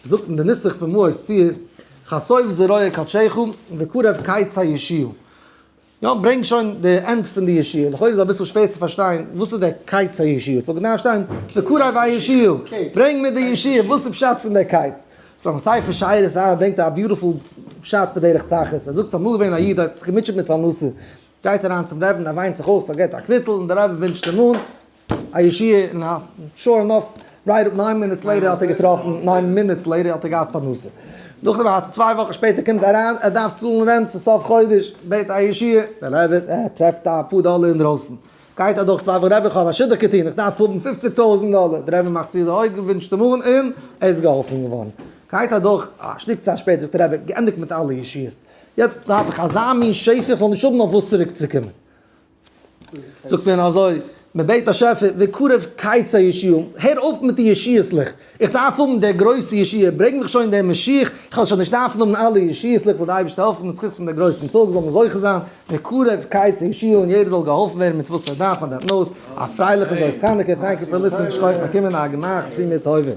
זאגט אין די נוסח פון מעוז צור, כסוף זרוע קדשך וקרב קץ הישועה. יא, ברענג שוין די end פון די ישועה. לכאורה איז אביסל שווער צו פארשטיין וואס איז דער קץ הישועה. ס'וואלט געדארפט שטיין וקרב הישועה. ברענג מיר די ישועה. וואס איז פשט פון דער קץ? ס'איז אויפן ספר שארית אהרן ברענגט ער א beautiful פשט בדרך צחות. ער זאגט ס'איז אמאל געווען א איד האט זיך געמוטשעט מיט פרנסה. גייט אריין צום רבי'ן ער וויינט זיך אויס ער געט א קוויטל און דער רבי ווינטשט אים אן א ישועה און א sure enough right up nine minutes later האט ער געטראפן nine minutes later האט ער געהאט פרנסה. נאכדעם א צוויי וואכן שפעטער קומט אריין ער דארף צאלן rent צו סוף חודש בעט א ישועה דער רבי ער טרעפט א פאר דאלער אינדרויסן גייט אדורך צוויי וואכן רבי איך האב א שידוך געטון איך דארף האבן פופציג טויזנט דאלער דער רבי מאכט צו די אויגן ווינטשט אים אן און ער איז געהאלפן געווארן גייט אדורך א שטיק צייט שפעטער זאגט דער רבי געענדיגט מיט אלע ישועות יעצט דארף איך אזא מין שפע איך זאל נישט האבן אויף וואס צוריק צו קומען. זאגט מען אזוי, מען בעט באשעפער וקרב קץ הישועה, הער אויף מיט די ישועות'לעך, איך דארף האבן די גרויסע ישועה, ברענג מיך שוין דעם משיח, איך וועל שוין נישט דארפן האבן אלע ישועות'לעך, זאל די אייבערשטער העלפן אין זכות פון דער גרויסן טאג זאל מען זוכה זיין, וקרב קץ הישועה און יעדער זאל געהאלפן ווערן מיט וואס ער דארף, on that note, א פרייליכן זאת חנוכה, thank you for listening, שכוח פאר קומען, א גמר חתימה טובה.